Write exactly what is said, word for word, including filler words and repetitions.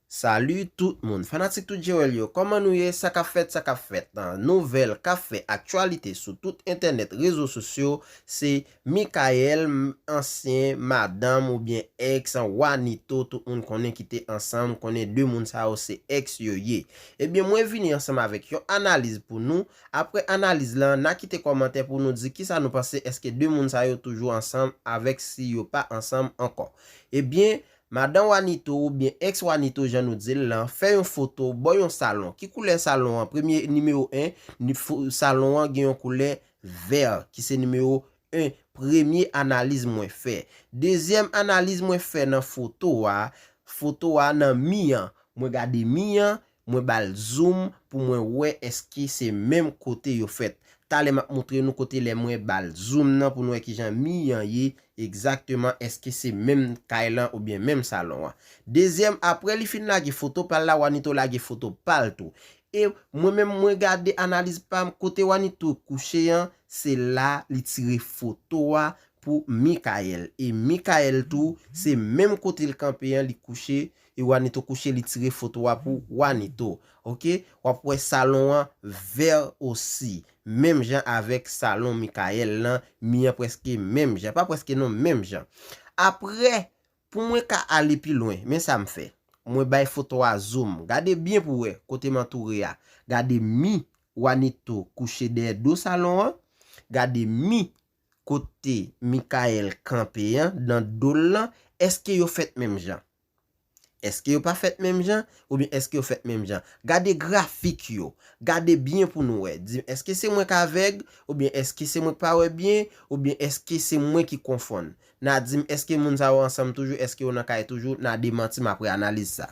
Salut tout moun, fanatik Tout Jewel yo, kòman nou ye? Sa k ap fèt, sa k ap fèt? An, nouvèl k ap fè aktyalite sou tout entènèt, rezo sosyo, se Mickaël, m, ansyen madanm oubyen ex, an, Wanito, tout moun konnen ki te ansanm, konnen de moun sa yo se ex yo ye. Ebyen, mwen vini ansanm avèk yon analiz pou nou. Apre analiz lan, n a kite kòmantè pou nou di kisa nou panse, èske de moun sa yo toujou ansanm avèk si yo pa ansanm ankò. Ebyen, madan Wanito oubyen ex Wanito, jan nou di l lan, fè yon foto bò yon salon. Ki koulè salon an? Premye, nimewo en, ni-, fo-, salon an gen yon koulè vè, ki se nimewo en. Premye analiz mwen fè. Dezyèm analiz mwen fè nan foto a, foto a nan mi an. Mwen gade mi an, mwen ba l zoom pou mwen wè èske se menm kote yo fèt. Talè m ap montre nou kote lè mwen ba l zoom nan pou nou wè kijan mi an ye egzakteman, èske se menm kay lan oubyen menm salon an. Dezyèm, apre li fin lage foto pa l la, Wanito lage foto pa l tou. E mwen menm, mwen gade analiz pa m, kote Wanito kouche an, se la li tire foto a pou Mickaël. E Mickaël tou, se menm kote l kanpe an, li kouche, e Wanito kouche, li tire foto a pou Wanito. Oke? W ap wè salon an vè osi. Menm jan avèk salon Mickaël lan, mi an prèske menm jan. Pa prèske non, menm jan. Apre, pou mwen ka ale pi lwen, men sa m fè. Mwen bay foto a zoom. Gade byen pou wè kote m antoure a. Gade mi Wanito kouche dèyè do salon an. Gade mi kote Mickaël kanpe an, nan do l lan. Èske yo fèt menm jan? Èske yo pa fèt menm jan? Oubyen èske yo fèt menm jan? Gade grafik yo. Gade byen pou nou wè. Di m, èske se mwen k avèg? Oubyen èske se mwen k pa wè byen? Oubyen èske se mwen ki konfonn? N a di m, èske moun sa yo ansanm toujou? Èske yo nan kay toujou? N a demanti m apre analiz sa.